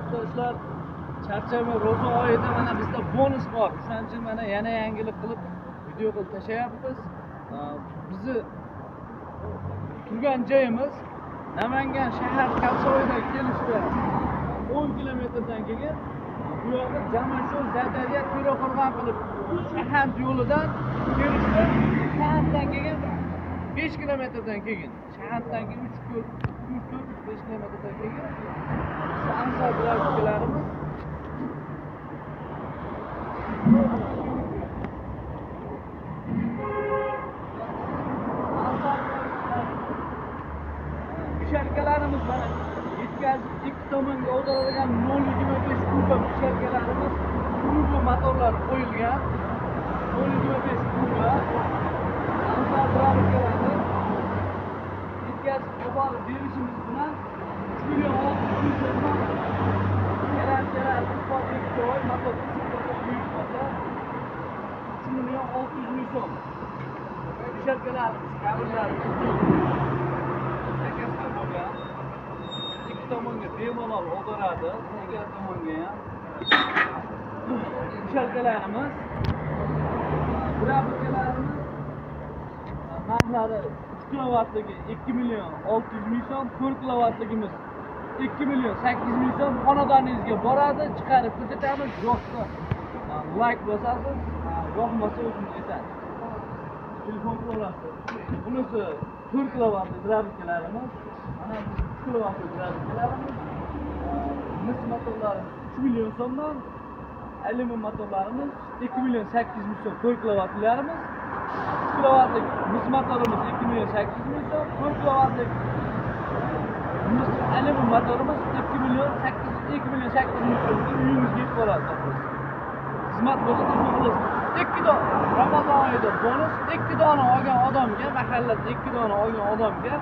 Yurtdoshlar, charchamay, ro'za oyida mana bizda bonus bor. O'shaning uchun mana yana yangilik qilib video qilib tashlayapmiz. Bizni turgan joyimiz Namangan shahar Kalsoydan kelishda 10 kilometrdan keyin bu yoqda Jamashu, Zadarya, To'raqo'rg'on qilib Shahand yo'lidan kelishda Shahanddan keyin 5 kilometrdan keyin, Shahanddan keyin 3 4 5 kilometrdan keyin biz Ansor bilan Pisharkalarimiz mana yetkazib ikki tomonga ag'daradigan 0.25 kuba pisharkalarimiz, turbo motorlar qo'yilgan 0.25 kuba Ansor bilan yetkazib olib berishimiz bilan 3 million 600 ming so'mdan garantiyalarimiz bor. 2 oy motor isib qolsa, kuyib qolsa 3 million 600 ming so'm. Pisharkalarimiz, kabellarimiz uzun zakazga bo'lgan, ikki tomonga bemalol ag'daradi, ikkala tomonga ham. Pisharkalarimiz, grabikalarimiz narxlari 3 kilovattligi 2 million 600 ming so'm, 4 kilovatligimiz 2 million 800 ming so'm. Xonadoningizga boradi, chiqarib ko'rsatamiz. Yoqsa like bosasiz, yoqmasa o'zingiz aytasiz. Telefon qilaverasiz. Bunisi 4 kilovatli grabikalarimiz, mana bu 3 kilovatli grabikalarimiz. Mis motorlarimiz 3 million so'mdan, alyumin motorlarimiz 2 million 800 ming so'm, 4 kilovatlilarimiz. 3 kilovatlik mis motorimiz 2 million 800 ming so'm, 4 kilovatlik mis alyumin motorimiz 2 million 800 ming so'mga uyingizga yetib boradi. Xizmat bo'lsa telefon qilasiz. 2 dona Ramazon oyida bonus, 2 dona olgan odamga, mahallada 2 dona olgan odamga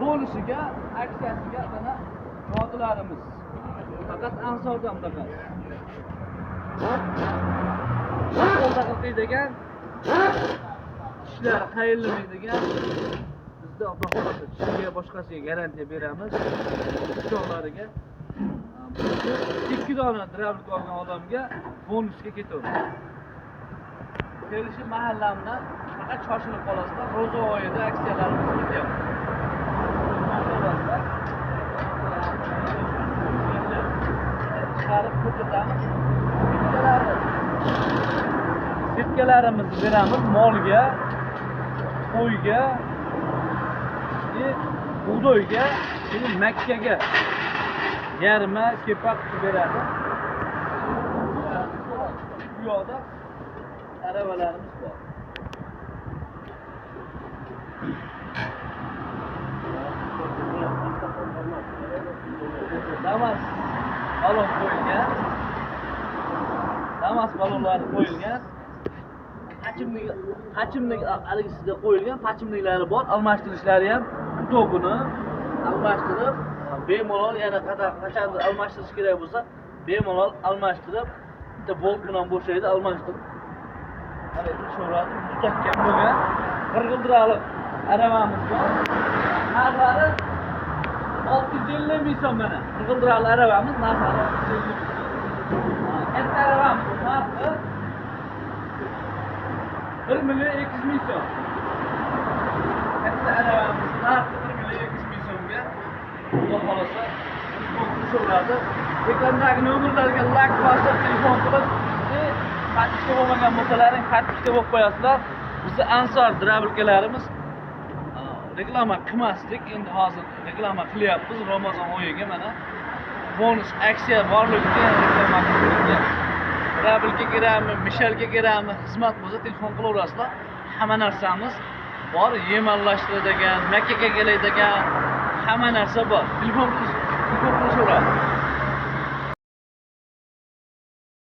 bonusiga, aksiyasiga mana motorlarimiz. Faqat Ansordan bunaqa. Qo'lda qilmaydigan, tishlar qayrilmaydigan. Bizda Xudo xohlasa tishiga, boshqasiga garantiya beramiz. Pichoqlariga 2 dona drablik olgan odamga bonusga ketaveradi. Kelishi mahallamdan faqat shoshilib qolasizlar. Ro'za oyida aksiyalarimiz ketyapti. Chiqarib ko'rsatamiz. Setkalarimizni beramiz molga, qo'yga, bug'doyga, makkaga yarma, kepak qilib beradi. Bu yoqda aravalarimiz bor. Damas balon qo'yilgan. Damas balonlari qo'yilgan. Hachimlik haligisida qo'yilgan, pachimliklari bor, almashtirishlari ham tokini almashtirib, bemalol yana qachondir almashtirish kerak bo'lsa, bemalol almashtirib, bitta bolt bilan bo'shaydi, almashtirib. Mana ishlaveradi, mustahkam bo'lgan qirg'ildirali aravamiz bor. Narxlari 650 ming so'm mana. Qirg'ildirali aravamiz narxlari 650 ming so'm. Katta aravamiz narxi 1 million 200 ming so'm. Katta aravamiz narxi 1 million 200 ming so'mga Xudo xohlasa telefon qilishaveradi. Ekrandagi nomerlarga like bosib, telefon qilib, подписка bo'lmagan bo'lsalaring, подписка bo'lib qo'yasizlar. Bizni Ansor drabilkalarimiz reklama qilmasdik, endi hozir reklama qilyapmiz Ramazon oyiga mana bonus aksiya borligiga reklama qilyapmiz. Drabilka kerakmi, mishalka kerakmi, xizmat bo'lsa telefon qilaverasizlar. Hamma narsamiz bor, yem aralashtiradigan, makkaga keladigan hamma narsa bor. Telefon qilishaveradi.